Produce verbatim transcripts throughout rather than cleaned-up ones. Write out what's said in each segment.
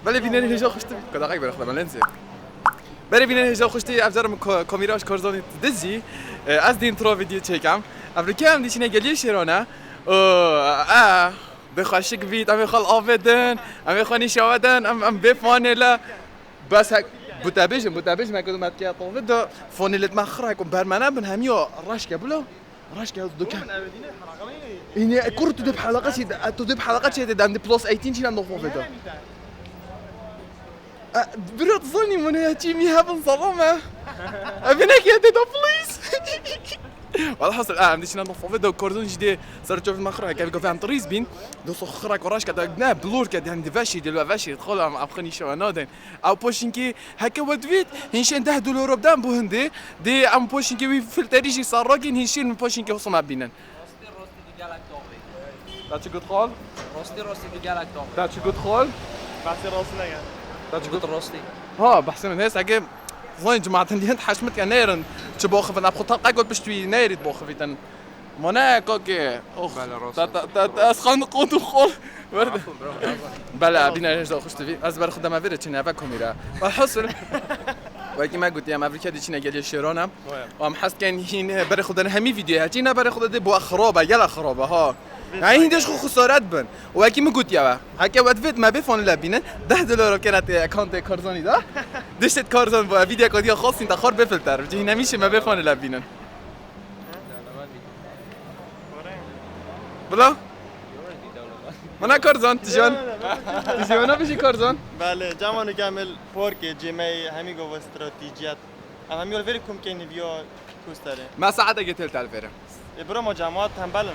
Belê bînerê hêja xuştî. Kodaqek berê xwe me lensê. Belê bînerê hêja xuştî, ev cara min ko-, komîra ji Korzanî dizî. E, ez dîn tro vîdeo çêkem. Ev rike em dî çîne geliyê şêrane. O, e, bê xweşik bît, em ê xwe li avê din, em ê xwe nîşawe din, em, em bê fanê le. Bes hek, bu te bêjim, bu te bêjim, heke me dikiya tovê de fonê li me xira ku bermene bin hemiya reşke bilo. Raşke ez duke. Îne kur tu dê bi helaqa çê de, tu dê bi helaqa çê de, dem de plus eighteen çîna nofo veda. Bira zanî mune ya çî mi hevin salam e. Evine ki de da please. Walhasil, em de çîna nofo veda, Korzon jî de ser çovin me xira, kevî gavê em tiriz bîn. Dosto xira ku raşke de ne, blur ke dem de veşî, de lo veşî, xola em xini şewe nadin. Ew poşinkî heke we divît, hîn şên deh dolaro bidan bo hindê, dê em poşinkî wî filterî jî sar rakîn, hîn şên poşinkî hosoma bînin. Rostî, rostî di gelek doxî. Te çi got xal? Rostî, rostî di gelek doxî. Te çi got xal? Behsê rostî neke. Te çi got? Rostî. Ha, behsê min hêst, heke zanî cemaetin dîhin heşmit ya neyrin çi boxivin, eb xwe taqe got pişt wî neyrit boxivîtin. Mane kakê. Ox. Bele, rast. Ta, ta, ta, ta, ez xan qot û xol. Werde. Bele, bîne hêj da xuştivî. Ez ber xwe deme vêre çin eve komîra. Velhasil. Wekî me gotiye, em evrike dî çine gelê şêrane. Em hez ken hîn berê xwe dene hemî vîdyoya. Çîne berê xwe de bo xirab e, gela xirab e, ha. Yani hîn dêş xwe xesaret bin. Wekî min gotiye we. Heke we divêt me bê fanile bînin. Deh dolar kene tê ekantê Karzanî da. Diştê Karzan bo vîdyoya kadiya xastin da xar bê filter. Cihî nemîşê me bê fanile bînin. Bila? Mana Karzan, tijan. Tijana bijî Karzan. Belê, cama nu kamil porkê, cêmeyê hemî gova stratejiyat. Em hemî yol vêrî kum keyni viyo kustarê. Me saeteke têl tel vêre. E, bro, ma cemaat tembel in.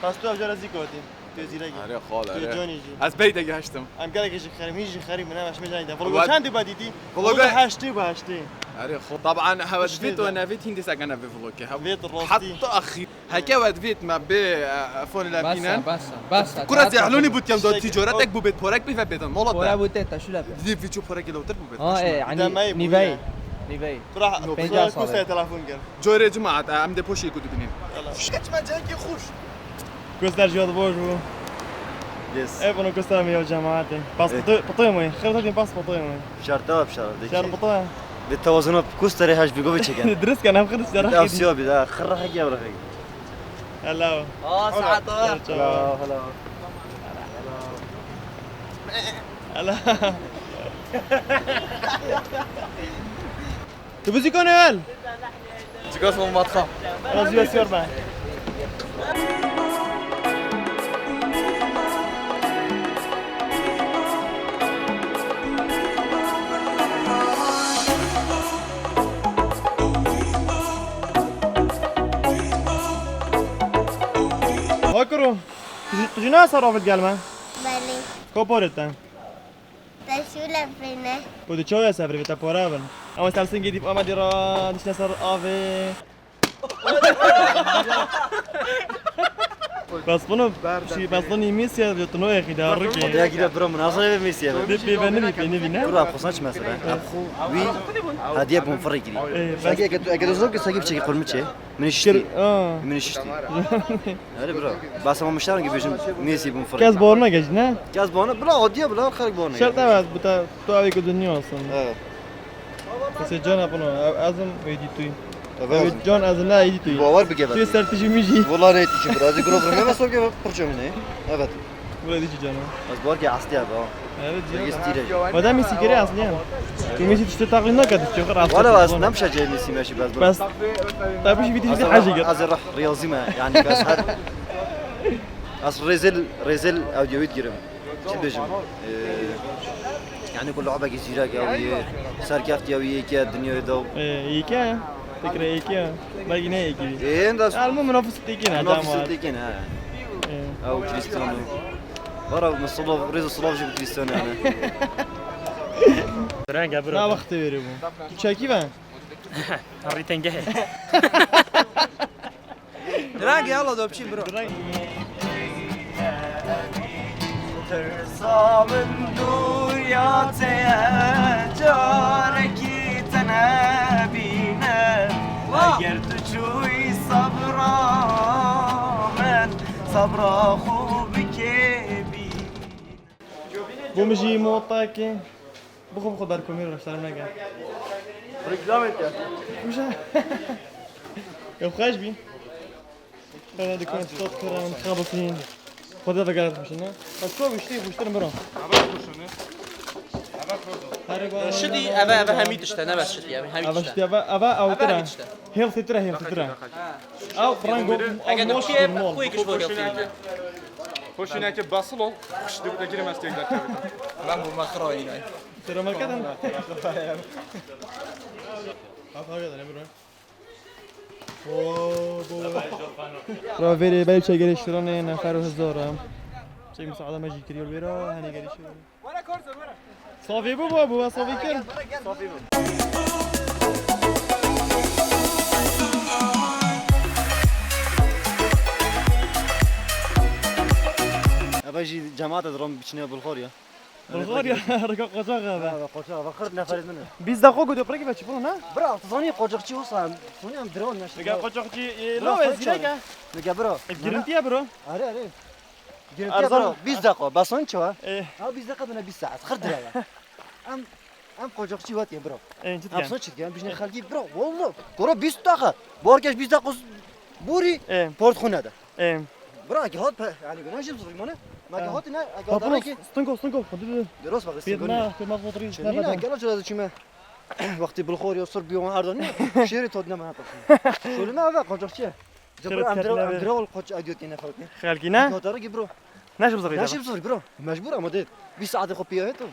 Bas tu ev cara zî gotî. Tu zîrek î. Are xal, tu are. Canî jî. Ez beyde geştim. Em gelekî jî xerîb, hîn jî xerîb, ne, me şmê canî de. Vlogo çendî ba dîtî? Vlogo heştê ba heştê. Are xal. Taban, hewe işte vît de. Vît o nevît hîn dîsa gene vê vloge. Vêt rastî. Heta axîr. Heke we divêt me bê, e, e, fonê le bînin. Basa, basa, basa. Kura zehlûnî bû tiyam da ticaretek bû bêt porek bî ve bêdin. Mola te. Pora bû te, te şû le bî. Dî vî çû porekê lewtir bû bêt. Ha, e, yani nîvey. Nîvey. Pêncî sal. Kusaya telefon gel. Corê cemaat, e, em dê poşê ku dibînin. Yala. Şikeç me cekî xuş. Göster jihad boş bû. Yes. Ev bunu göstermiyor cemaate. Pas pıtı, pıtı mı? Xırda din pas pıtı mı? Şarta, şarta. Şar pıtı. Bi tewazuna kustarê haj bi govê çeken. Dirist kan hem xırda şarta. Tavsiye bir daha. Xırra hak ya bırak. Hello. Aa, saat o. Hello, hello. Hello. Tu bizi kone el. Çikas mı matxa? Razı yaşıyor ben. Hakuru, tu, tu jina sar avit gelme? Belê. Koporit te? Te şûle pêne. Û di çawa sevirî te pora bin? Ama Samsungê dîp Amedê ra dişte ser avê. Bas bunu, şey, bas bunu Messi ya, tu no ya, xida rike. Ya gide bro, münazara ve Messi ya. Dip bêvenirî, pênivî ne? Bro, xwe saç mesela. Xwe wî hediye bûn firî girî. Ee, bas- Sanki eke tu, eke tu zor ki sanki bir çeki kurmuçe. Min şiştî. Kir-, aa. Min şiştî. Erê bro. Bas ama miştaran ki bêjim Messi bûn firî. Kes bor neke jî ne? Kes bor ne? Bila adiye bila, xelk bor neke. Şert evet, bu ta, tu avê ku dinya olsun. Evet. Mesela can yapın o, ez im edituyum. Evet. Can ez ne edituyum. Bawer bike ben. Tu sertijî min jî. Valla ne edituyum biraz. Gro vurmaya basar ki pırço mu ne? Evet. Buraya dici canım. Ez bawer ki asli abi ha. Evet, canım. Madem Messi geri asli yani. Tu Messi işte taklit ne kadar çok rahatsız. Valla az ne bir şey Messi meşi bas. Bas. Tabii bir şey bir hacı gel. Az rah riyazime yani bas her. Az rezil, rezil audioyu girim. Çi bêjim? Ee, yani ku lawbekî zîrek ew yê, serkeftiya wî yê ke dinyayê de. Ee, yê ke? Fikre yê ke? Belkî ne yê ke? Ee, en de. Almu münafis tekin ha, münafis tekin ha. Ee. Ew Cristiano. Vara min silav, rêz û silav jî bi Cristiano yani. Renge bro. Na wextê wêrê bû. Tu çekî ve? Rîtengehê. Direk ya, Allah dopçi bro. Tirsa min dûr ya te ye, carekî te nebîne. Eger tu çûyî sebra min, sebra xwe bike bîne. Bu Min jî motekê. Bixwe bixwe ber komîr re şerm neke. Reklam et ya. Kuşa. Ew xweş bî. Kana dikin stot kirin, xabasîn. Xwedê vegerin xweşin, ne? Ez çav iştê xweştir bira. Ava xweşin, ne? Ava xweşin. Şitî, eve, eve hemî tişt e, ne bes şitî, eve hemî Ava tişt e. Şitî, ava, ava Eve awtir hemî e. Tişt e. Healthy tire, healthy tire. Ha. Ew reng o, Ege ew tu moş çiye, mol. Xwê giş xwe healthy. Xweşineke basıl ol. Xweş dibite girim ez têk derkevim. Ben bu makro yine. Tira market em. Hap hap yadın, Emre. Oo, bu. Ra verê belçe geliştirane nefer hezar. Şey, müsaade me jî kiriyor vera, hani gelişiyor. Savê bû, bû, bû, savê kir. Eva jî cemaat ez rom biçine Bulxor ya. Bulxor ya, rika qoçax eve. Ha, qoçax eve, xırd neferîz min. Bîst deqo godo prekî ve çi bû, ne? Bira, tu zanî qoçaxçî wisa, sonî em drone neşe. Rika qoçaxçî, e, Bira, lo ez sen girek çare. e. Nige bira. E, girintiye bro. Are, are. Girintiye Erzan. bira, bîst deqo, bason çi wa? E. Ha, bîst deqo dine bîst saat, xırd direve. Em, em qoçaxçî wet ye bira. E, çi Em diken? son çi diken? Bişne E. xelkî bira, wallah. Koro bîst deqo. Borkeş bîst deqo bûrî, E. port xune de. Em. Bira, eke hat pe, yani, günah jim zırmane. Ma eke Ha. hat ne, eke hat Kapıros, araki. Stinko, stinko, hadi bir. Deros bak, Firma, stinko. firma fotoğrafı Çenî ne ne, beden. gel acele çime. Vakti bulxor ya, sor biyo her dan. Şehri tot ne mana tapsın. Şöyle ne eve, kaçakçı. Şöyle Cabir amdira, tepine ver. amdira ol koç adiyor ki ne fark ne? Xelkî ne? Eke hat araki bro. Naşim zırhı. Naşim zırhı bro. Mecbur ama değil. Bir saate kopuyor et o.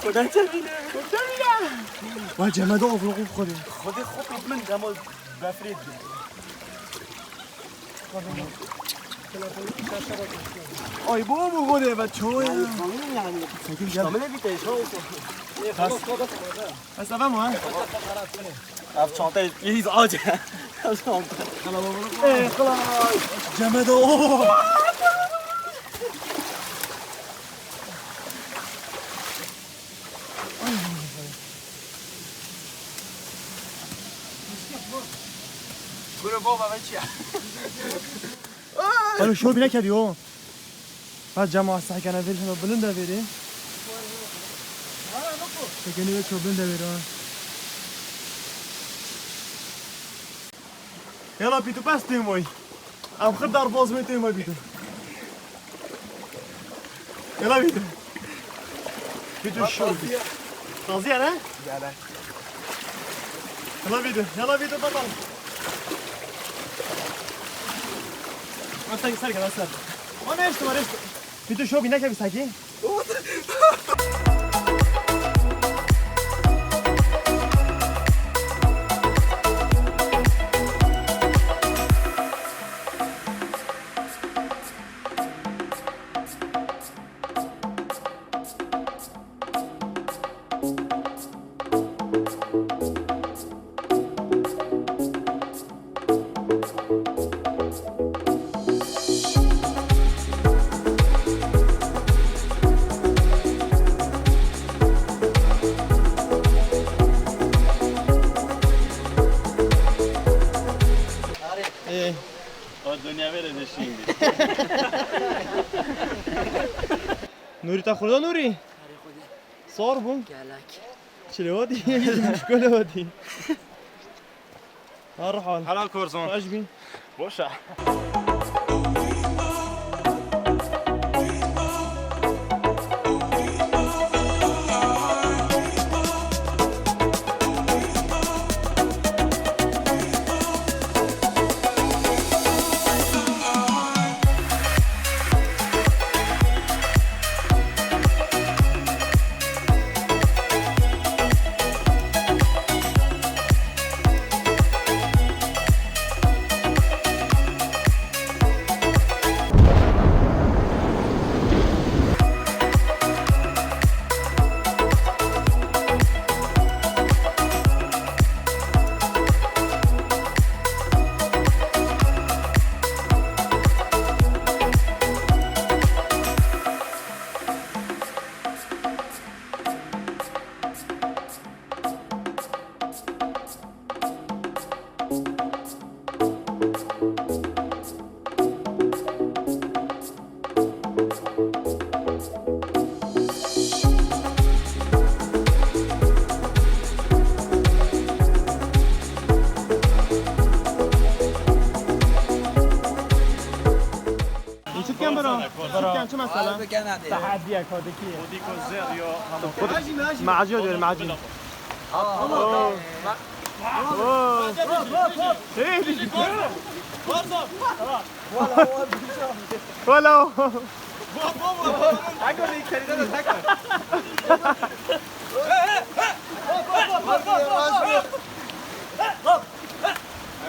Kodan çevine. Kodan çevine. Vay cemede ofluk of kodan. Kodan xop min demo befrê. Ay baba, bu ne be çoğu ya. Sakin gel. Tamam, bir tane şey olsun. Bas. Bas, tamam mı? Ev çantayı iyiyiz ağaca. Ev çanta. Ey, kolay. Cemede o. Kuru baba ben çiya. Hani şov bine kedi o. Ha cema sahkana ver şunu bilin de veri. Tekeni ve çobin de veri ha. Yala pitu pas tüy moy. Am xir darboz me tüy moy pitu. Yala pitu. Pitu şu. Taziye ne? Gel. Yala pitu. Yala pitu bakalım. Aslan sen gel aslan. O ne işte var işte. Pitu şov bine kebis haki. Ê. O dünya böyle de şimdi. Nuri, ta xurda Nuri? Sor bû. Gelek. Çilewatî, muşkolewatî. Her hal. Helal Korzon. Xweş bî. Boşa. Çi mesela? Abi gene de. Tehaddiyek o dikî. O dîko zer yo. Macî diyor, macî. Wala.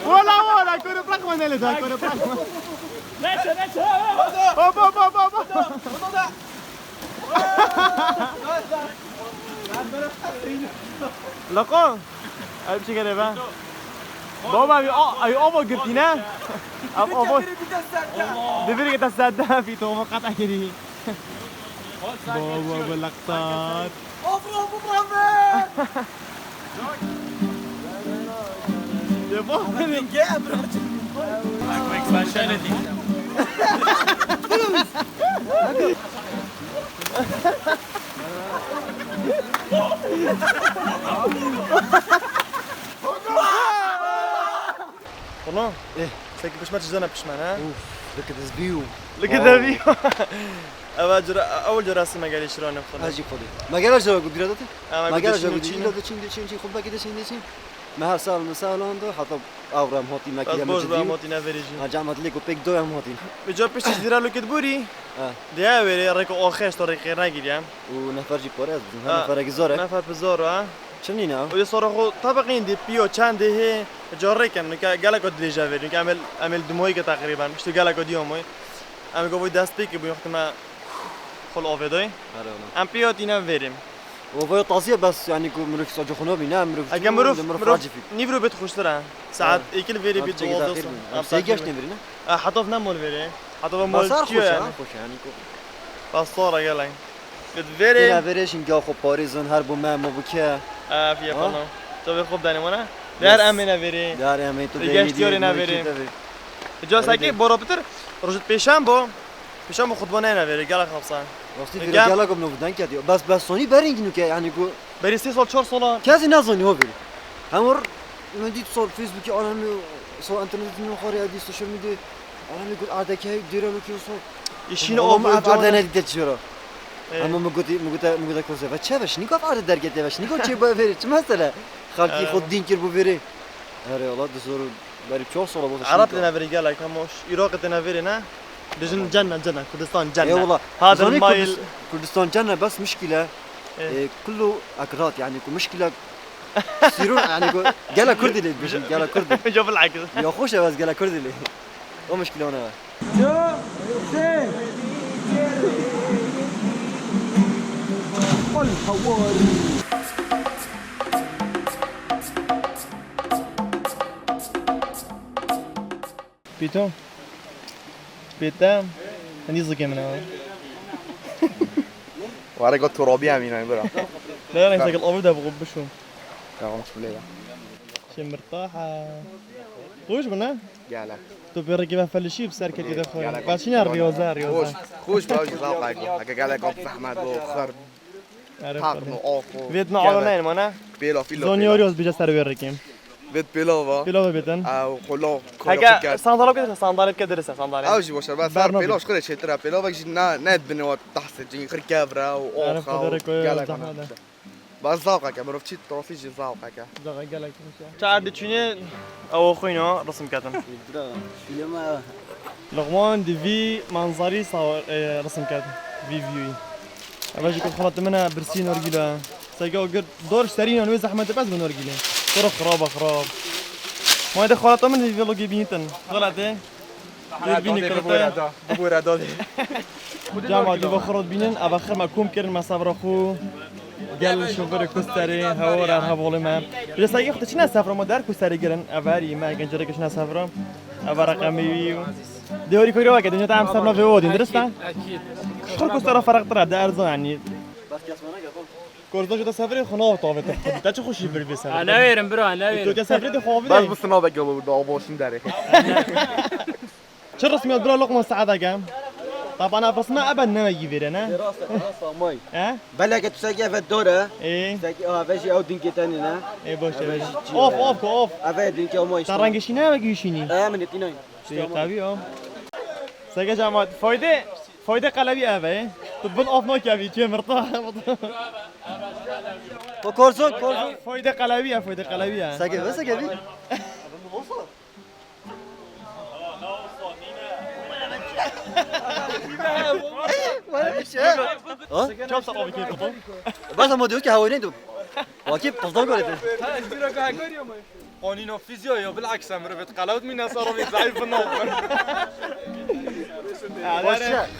Wala, wala, kore bırakma, ne le daha, kore bırakma. Neçe, neçe. Hop, hop, hop, hop. Laqo. Ay, bir şey geliyor be. Baba, bir a-, ay, ava girdi ne? Av, ava. Devir gita sadda, fi to, ava kata giri. Baba, bu laqtat. Of, of, of, of. Devam edin. Gel, bırak. Bak, bak, sen şöyle değil. Xweno? Eh. Seki pişman, çi zana pişman, ha? Uf, look at this view. Look at the view. Ev cura, ew cura si me gelî şironim xweno. Hajî xwedî. Me gela jara ku dira dati? Me gela jara ku dira dati, çin de çin de çin, xwe belkî de çin de çin. Me her sal, me sal ando, hata ew re em hatî, me kî Ez em boş çi be, em dî. Hatî neverê jî. Ha, cem hatî lê ku pek do em hatî. Bi ca piştî jî dira loket borî. Ha. Diye verê reko axir, to rek xêr negiriye. Û nefer jî pare ez bizim. Ha, neferekî zor e. Nefer bi zor e. Çi nîne? Û dê sora xwe tebeqîn dê piyo çendê hê carêkin, nuke geleko dirêje verî, nuke em ê, em ê li dumoyî ke teqrîben, işte geleko diyo moy. Em govoy dest pê ki bu yoxtime xul ovedoy. Her ola. Em piyo tîne verîm. Ovoy taziye bes yani ku mirov saco xunobî ne, mirov Ege çû, mirov, mirov mirov, hacî fî. Nîvro bêt xuştir e. Saet Ha. êkil verî Em bît çekî dozdeh zehir saet. bîn. Em Em seygeş sehir nevirîne. E, hetof ne mol verê. Hetof mol Basar çiyo xoş yani. Ha, xoş yani ku. Bas sora gelek. Gid verê. Yine verê şin gel xo Parizin her bu me mo bu ke. E, fiye Ha? falan. Tabii xop dene mana. Yes. Der emine verê. Der emine tu Ege derî istiyorê diye ne bu verê. Ki tabii. Ca Öyle saki değil. Bora bitir. Rojit pêşan bo. Pêşan bo xutba ne ne verê. Gel xapsa. Rastî Ege- vira gela gom no bu denk ediyor. Bas bas soni berin ki nuke yani ku. Berî sê sal, çar sala. Kesî nezanî ho vîr. Hemor min dît sor Facebookî anamî, sor internetî min xwarê edî, social media anamî got erdekê dêre lokê sor. Îşîne Ama o ev erde nedîte çira. Ê. Hema min gotî, min gote, min gote koze ve çe ve şinî gaf erde dergete ve şinî gaf çê bu verê, çi mesele? Xalkî Ê. Xwe dîn kir bu verê. Erê Allah di zor berî çar sala bo. Erab têne verê gelek, hema Iraq têne verê ne? Dijin cenne, cenne, Kurdistan cenne. Eyvallah. Hadir Zanî mayil. Kurdis-, Kurdistan cenne bes mişkile. Ê. E, kullu akrat, yani ku mişkile sîrûn, yani ku gela Kurdî lê dibêjin, gela Kurdî. Ca bilakis. Ya xweş e, ez gela Kurdî lê. O mişkile ona. Pîto. Pêtem. Hindî zikê min e. Were got turabiye mîna bira. Ne ne şekil avı da bu bişo. Tamam şöyle ya. Şey mirtaha. Hoş bu ne? Gel. Tu bir gibi felişi bir serketi de koy. Başına riyoza riyoza. Hoş. Hoş bak güzel bak. Haka gel got zahmet bu xır. Takno, ofo. Vêt me alo neyên mana? Pêla fîla. Zonî oryoz bîce ser wê rêkê. Vêt pêlava. Pêlava bêtin. Ew xula. Heke sandala bike, sandalê bike dirist e, sandalê. Ew jî boş e. Bes her pêla ji xirê çêtir e. Pêlavek jî ne, ne dibine wa tahsê cî xir kevre û oxa û gelek ana. Bas zawqeke, mirov çî trafî jî zawqeke. Zaga gelek hoş e. Çar diçûnê ew xwîno, risim ketin. Bira, şûlê me. Luqman di vî manzarî sawar, e, risim ket. Vî vîyûyî. Eva jî ku xalat min e, birsî norgîla. Sege o gir dor serî nan wê zehmet bes bi norgîlê. Sora xiraba xirab. Ma de xalata min vî vlogê bînitin. Xalate. Dûrbînê kirite. Bibûre da. Cama dû ve xirot bînin, eva xir me kom kirin, me sevra xwe. Gel şoferê Kusterê, hewar er hevalê me. Bi sege xwe çine sefra ma der Kusterê girin, ev her me gencereke çine sefra. Ev reqemê wî. Dêwarî kuyruğa ke, dünyadan em ser navê o din, dirist e? Akîd. Xir Kustera ferqtir e, de erzan yani. Bas kesmana gel. Korza jida seferê xwe nav tavê te. Te çi xweşî bir vê seferê. Ha, ne verin bro, ne verin. Tu ke seferê de xwe Bas avê. Bu sınav bekle bu da boşun derê. Çi resmiyat bira Lokman saete ke? Taban ev resme ebe ne yî vêre ne? Rast, rast amay. He? Beleke tu seki evet dore. Ê. Seki ha veji ew dinkê tenê ne? Ê boş ver. Of, of, of. Evet dinkê amay işte. Ta rengê şîne ve giyişini. He, min etînay. Ê, tabii o. Seke camat fayde. Foyde qelewî ev e. Tu bin av nakevî, çê mirta. O korson, korson. Foyde qelewî e, foyde qelewî e. Sege ve sege bir. Bana bir şey. Ha? Çok sağ ol, bir kere. Bas ama diyor ki hava neydi? Vakit pıldan gol edin. Qanîna fîzya ya, bilaks em rivêt qelewt mîne ser rivêt zayıf bin nabin.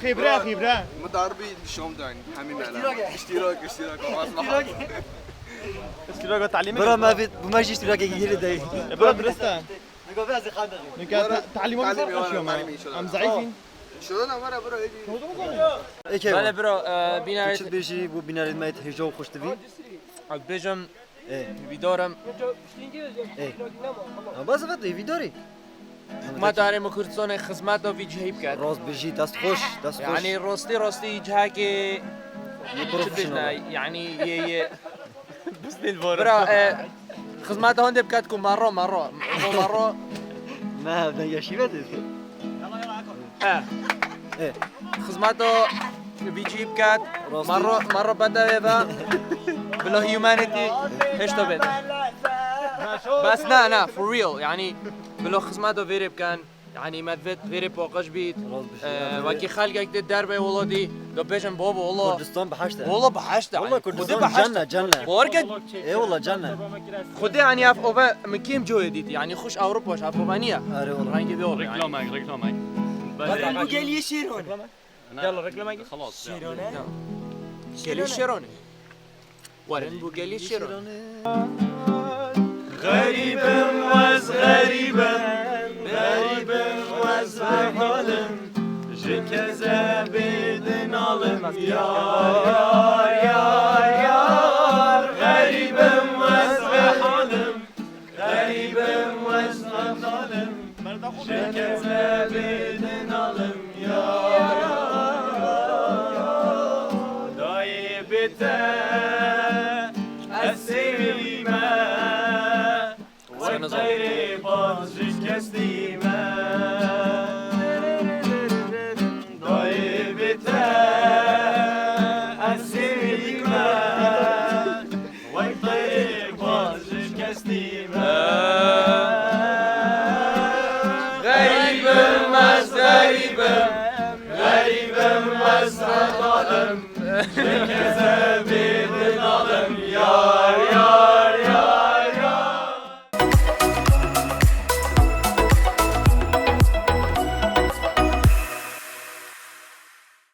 Xibre, xibre. Mudaribî şom dayn. Hemî mele. İştirak, iştirak. Olmaz mı? İştirak talim. Bura me bit, bu me jî iştirak girî dey. E, bura durust e. Nûke ta- talim Talim bizar ya, xweş ya me. talim inşallah. Em zayıf in. Şuradan ama bura öyle. Eke. Bele bro, e, bînarê Çit bêjî bu bînarê me hêja û xweş divî. ez bêjim Ê. vîdarim. Ê. Ha, bas vet ê vîdarî. Hikûmeta Herêma Kurdistanê xizmeta vî cihê biket. Rast bijî, dest xweş, dest xweş. Yanî rastî rastî cihekê Yê profesyonel. Yani yê yê. Bira, e, xizmeta hondê biket ku marro, marro. Marro, marro. Me hevden yaşî ve dedi. E. E. Xizmeta vî cihê biket. Rastî. Marro, marro bende ve. Bila humanity. Heşta bête. Bes ne, ne, for real. Yani bila xizmeta vêrê biken. Yani me divêt vêrê paqij bît. Rast bijî. E, wekî xelkek dê derbe welatî, da bêjin babo wala. Kurdistan behişt e. Wala behişt e. Wala Yani, Kurdistan Xwedê behişt e. cennet, cennet. Bawer ke Ê wala cennet. Xwedê yani ev ove min kêm cihê dîtî. Yani xweş Ewropa, ev ove niye. Are wala. Rengê vê ove. Reklamek, reklamek. Bû geliyê şêron. Yalla reklamek. Xelas. Şêron e. Gelê şêron e. Werin bû gelê şêron. Xerîbim ez xerîbim, xerîbim ez vehalim. Ji kezebê dinalim yar, yar, yar, yar. Xerîbim ez vehalim, xerîbim ez vehalim. Ji kezebê dinalim yar, yar, yar. Dayê bê te ez sêwî me. Wek teyrê baz ji kes dî me. Dayê bê te ez sêwî me. Wek teyrê baz ji kes dî me. Xerîbim ez xerîbim. Xerîbim ez hevalim. Ji kezebê